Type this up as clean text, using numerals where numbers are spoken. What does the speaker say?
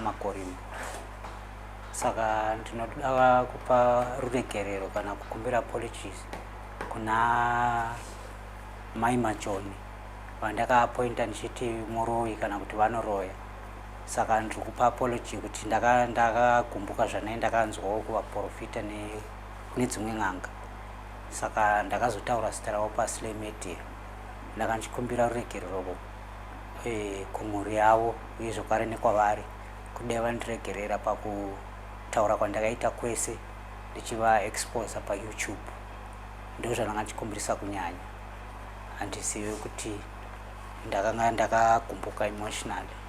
Makorimbo. Saka ndinoda kupa ruregerero kana kukumbira apologies kuna Mai Majoni vandakaapointa ndichiti muroyi kana kuti vanoroya. Saka ndiri kupa apology kuti ndakagumbuka zvanai ndakanzwawo kuvaprofita nekune dzimwe n'anga. Saka ndakazotaura zita ravo paSlay Media. Ndanga ndichikumbira ruregerero kumhuri yavo uye zvakare nekwavari kudai vandiregerera pakutaura kwandakaita kwese ndichiva exposer paYouTube. Ndozvandanga ndichikumbirisa kunyanya. Handizive kuti ndakanga ndakagumbuka emotionally.